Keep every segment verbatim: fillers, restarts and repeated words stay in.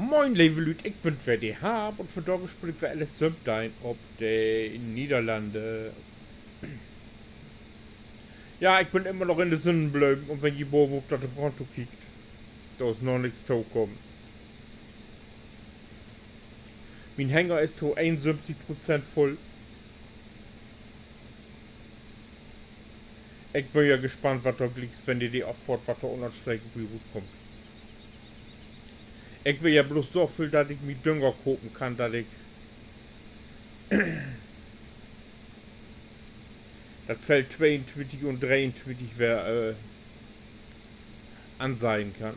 Moin, leve Lüüd, ik bün weer de Harm un vundaag speel ik weer L S söventeihn op de Niederlande. Ja, ik bün immer noch in de Sünnenblömen un wenn ji baven op dat Konto kiekt, dor is noch nix tokamen. Mien Hänger is to eenunsöventig Prozent vull. Ik bün ja gespannt, wat dor glieks, wenn de de affohrt, wat dor ünner de Streek bi rutkummt. Ik will ja bloots so veel, dat ik mi Dünger kopen kann, dat ik dat Feld tweeuntwintig un dreeuntwintig weer, äh, anseien kann.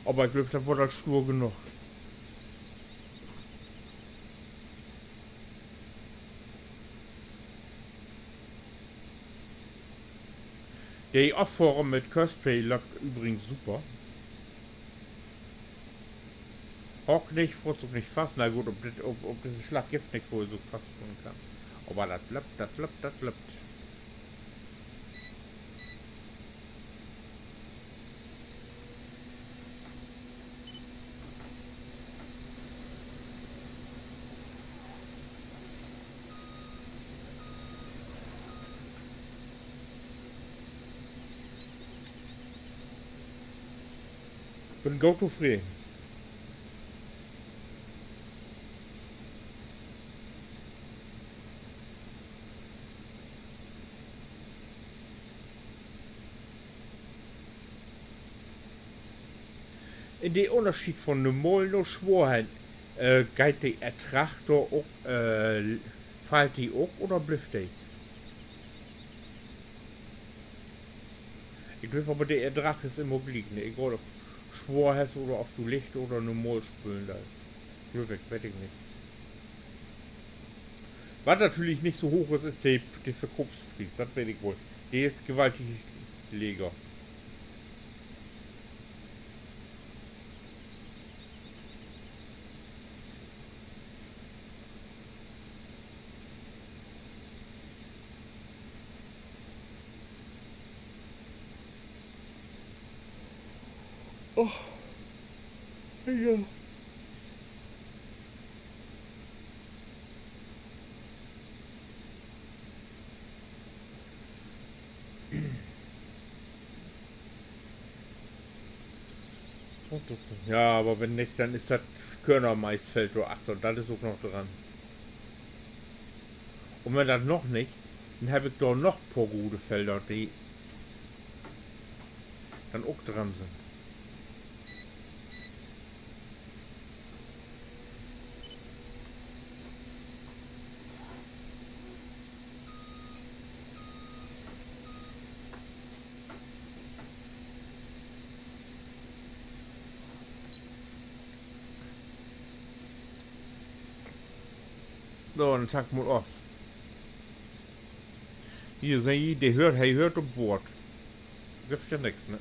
Aver ik glööv, dat word al stuur genoog. De Affohren mit Courseplay löppt übrigens super. Haakt nich, fohrt ok nich fast. Na goot, op dit, op, op dissen Slag gifft nix, wo he sük fastfohren kann. Aver dat löppt, dat löppt, dat löppt. Bün goot tofreden. In de Ünnerscheed von normal na swoor hen, äh, geiht de Erdrag dor ok, äh, fallt de ok oder blifft de? Ik glööv aver, de Erdrag is immer gliek, ne? Egal, of du swoor hest oder of du licht oder normal spölen deist. Glööv ik, weet ik nich. Wat natürlich nich so hooch is, is de, de Verkoopspries, dat weet ik woll. De is gewaltig leger. Och. Ja. Ja, aver wenn nich, denn is dat Körnermaisfeld dor achter un dat is ok noch dran. Un wenn dat noch nich, denn heff ik dor noch poor gode Felder, de denn ok dran sünd. So, denn tank mal of. Hier, seh ji, de höört, he höört op Woort. Gifft ja nix, ne?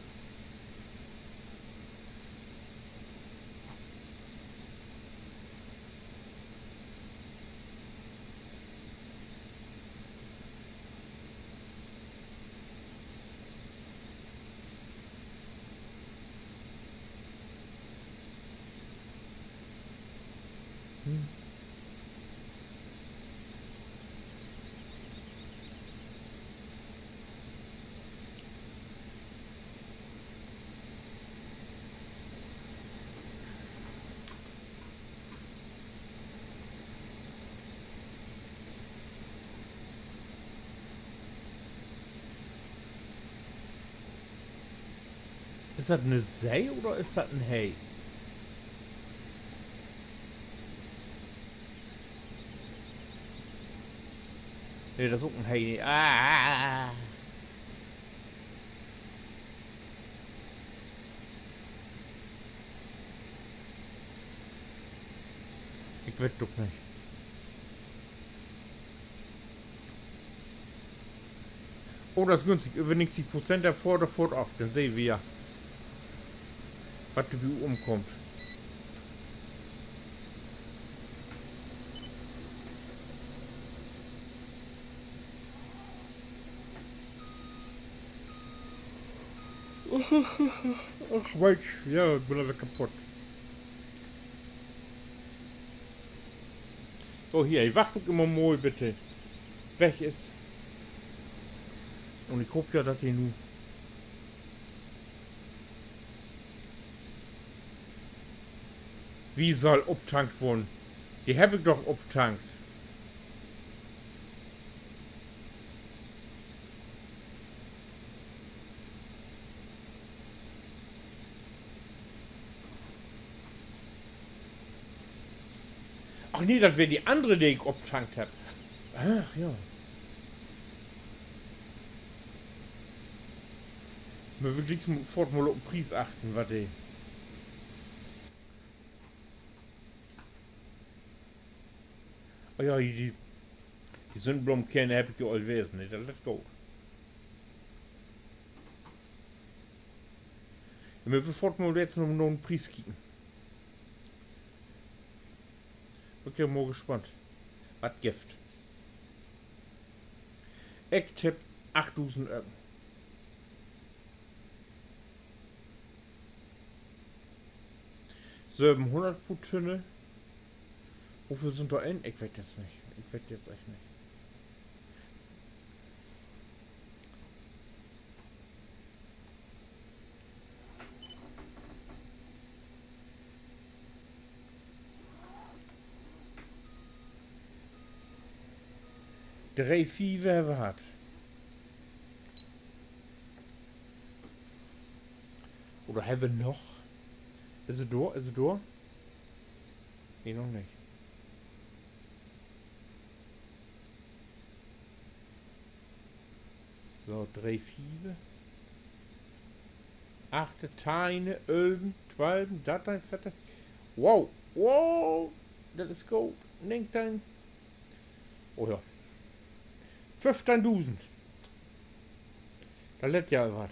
Is dat 'ne See oder is dat en Hei? Nee, dat is ok en Hei. Ah! Ik weet 't ok nich. Oh, dat is günstig. Över negentig Prozent, de fohrt, de fohrt af. Denn sehn wi ja, wat dor bi ümkummt. Ach, Schweitsch. Ja, ik bün al weer kaputt. So, hier, he wacht ok immer moi, bit he weg is. Un ik hoop ja, dat he nu, wi sall optankt worrn. De hebb ik doch optankt. Ach nee, dat weer de annere, de ik optankt hebb. Ach ja. Mööt wi glieks foort mal op den Pries achten, wat de Oh ja, de, de Sünnenblomenkerne hebb ik jo al wesen, ne? Dat lett goot. Denn mööt wi foort mal nu na den Pries kieken. Bün ik ja mal gespannt, wat gifft. Ik tipp achtdusend Öcken. Sövenhunnert pro Tünn. Woveel sünd dor in? Ik weet dat nich. Ik weet dat echt nich. Dree Fieve hebbt wi hatt. Oder hebbt wi noch? Is he dor? Is he dor? Nee, noch nich. So, dree Fieve. Achte, teihne, ölven, twölven, darteihn, veerteihn. Wow, wow, dat is goot. Negenteihn. Oh ja. Föfteihndusend. Dat lett ja wat.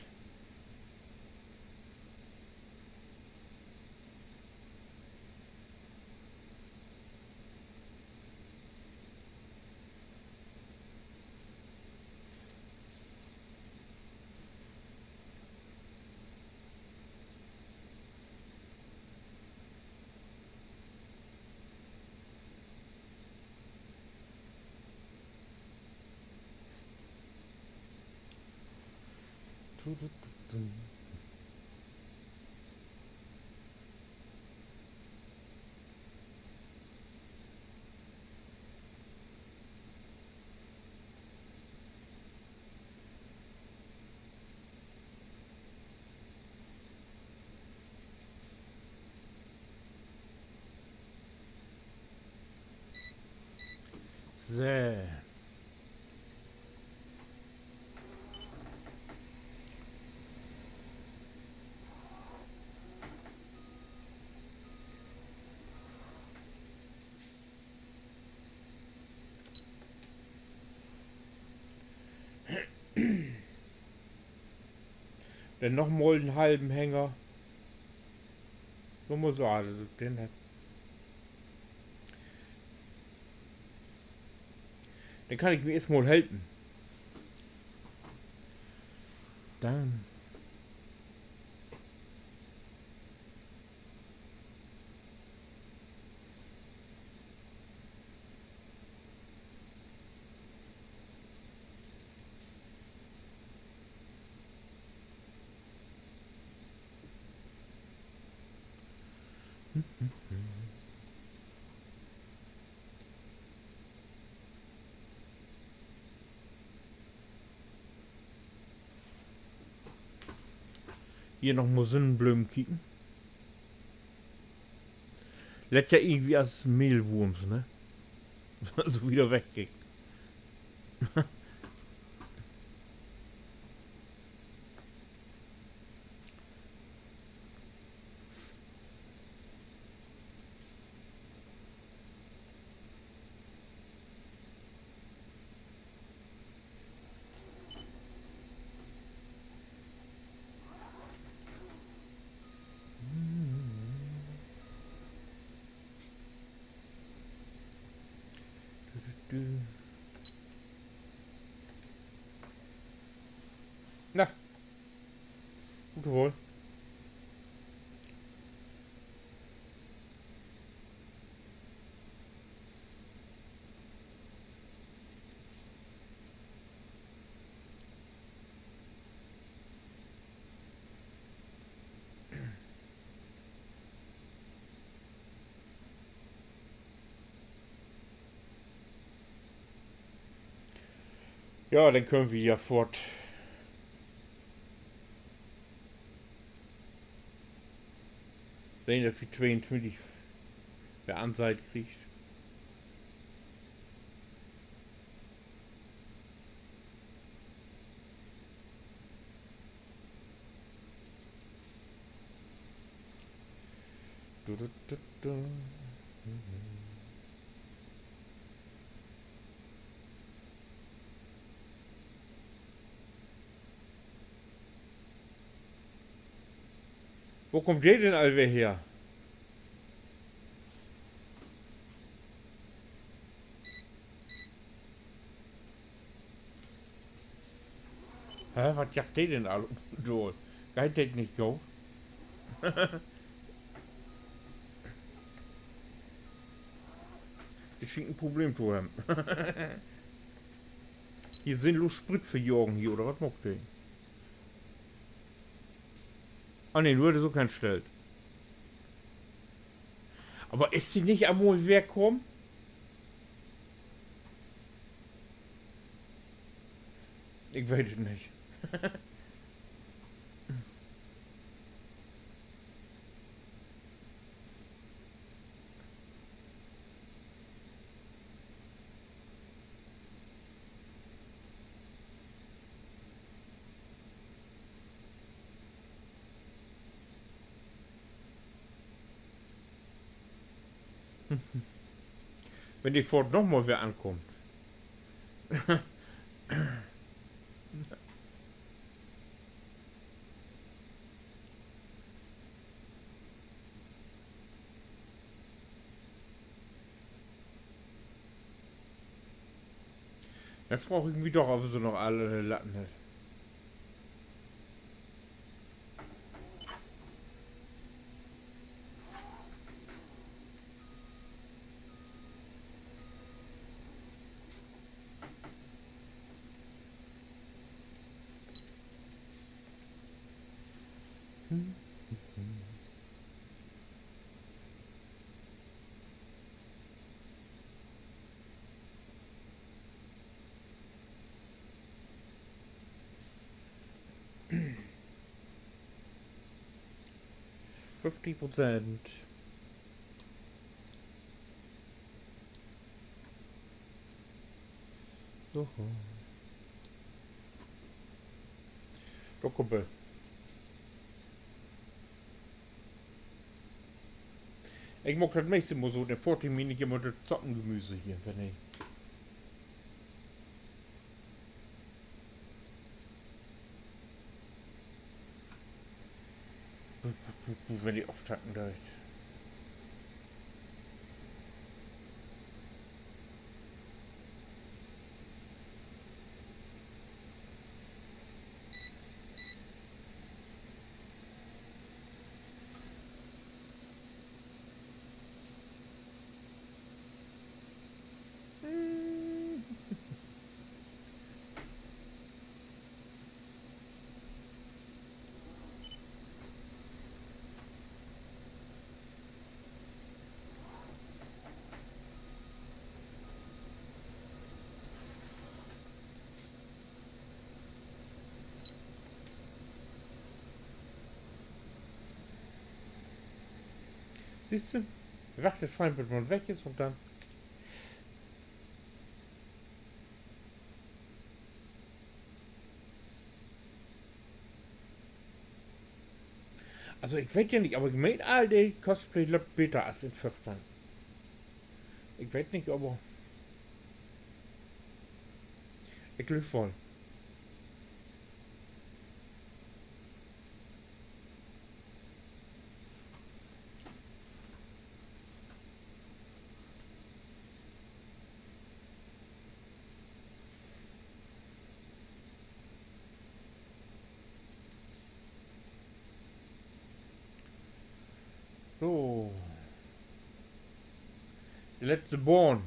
So. Denn noch mal en halven Hänger. Noch mal so, also den, denn kann ik mi eerst mal helpen. Denn Hier noch mal Sünnenblomen kieken. Lett ja irgendwie as Mehlwurms, ne? So wieder wegkickt. Na, nu Woll. Ja, denn köönt wi ja foort. Sehn, dat wi tweeuntwintig weer anseiht kriegt. Du, du, du, du. Wo kummt de denn al weer her? Hä, wat jagt de denn al op un dor? Geiht dat nich goot? De schient en Problem to hebben. Hier sinnlos Sprit verjagen hier, oder wat maakt de? Ah, nee, nu hett he se ok henstellt. Aver is de nich al mal weer kamen? Ik weet et nich. Wenn de Fohrt noch mal weer ankummt. Denn fraag ik mi doch, of se noch all an de Latten hett. Föfftig Prozent. So. Dor kummt he. Ik maak dat meest immer so, denn fohrt he mi nich immer dat Zockengemüse hier, wenn he Puh, puh, puh, puh, wenn de oftanken deit. Sühst du? Wacht fein, bit man weg is un denn. Also, ik weet ja nich, aver ik meen, all de Cosplay löppt beter as in föffteihn. Ik weet nich, aver ik glööv woll. So. De letzte Bahn.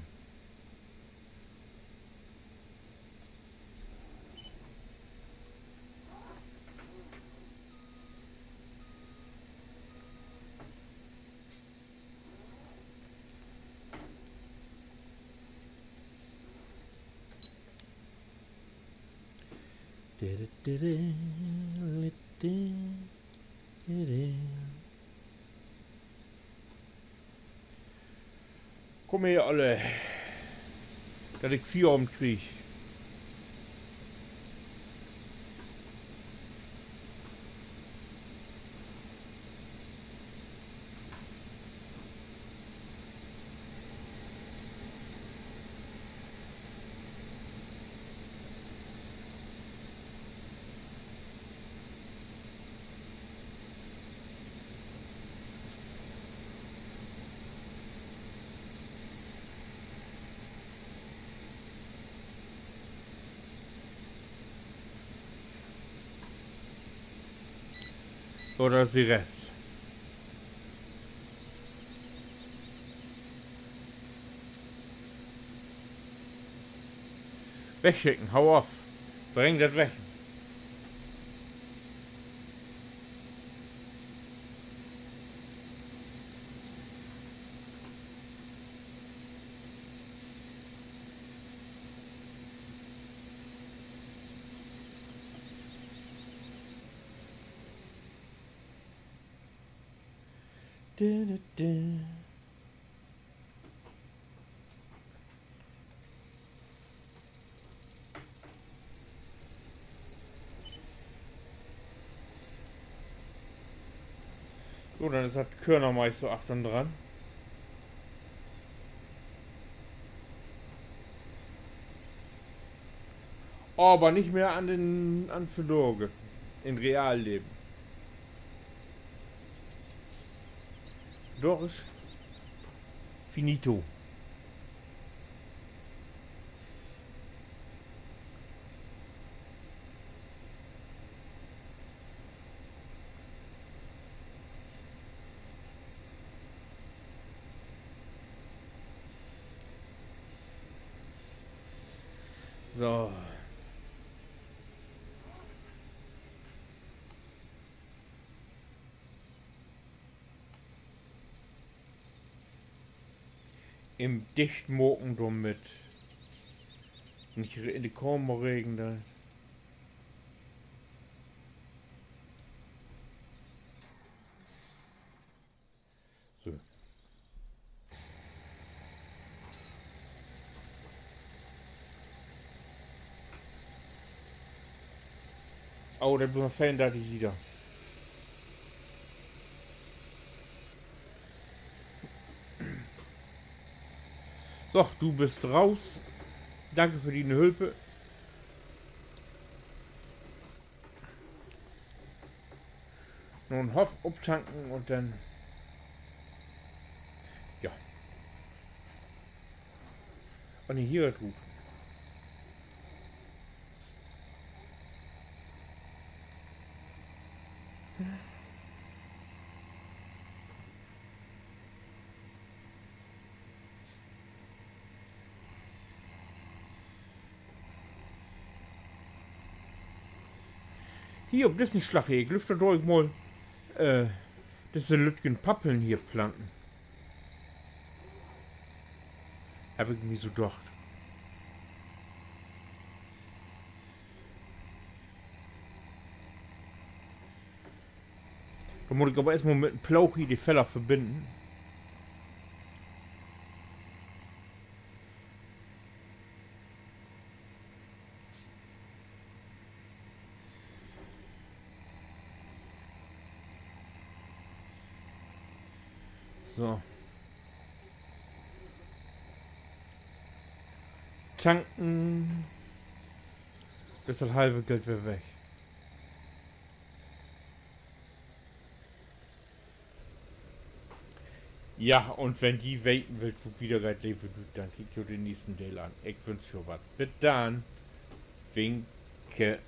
Kumm her, Olle. Dat ik Fieravend krieg. So, dat is de Rest. Wegschicken, hau of. Bring dat weg. Dä, dä, dä. So, denn is dat Körnermais so achtern dran. Aver nich mehr an den, an vandaag in Realleven. Dor is finito. So. Even dicht maken, dormit nich in de Kamer regen deit. So. Oh, dat blieven veerundörtig Liter. So, du büst raus. Danke för dien Hülpe. Nu en Hoff optanken un denn, ja. Oh nee, hier is goot. Hier op dissen Slag hier, ik glööv, dor do ik mal, äh, disse lüttjen Pappeln hier planten. Heff ik mi so docht. Denn mutt ik aver eerst mal mit en Ploog hier de Feller verbinnen. So. Tanken. Is dat halve Geld weer weg. Ja, un wenn ji weten wüllt, wo dat wieder geiht, leve Lüüd, denn kiekt jo den nächsten Deel an. Ik wünsch jo wat. Bit dann. Winke.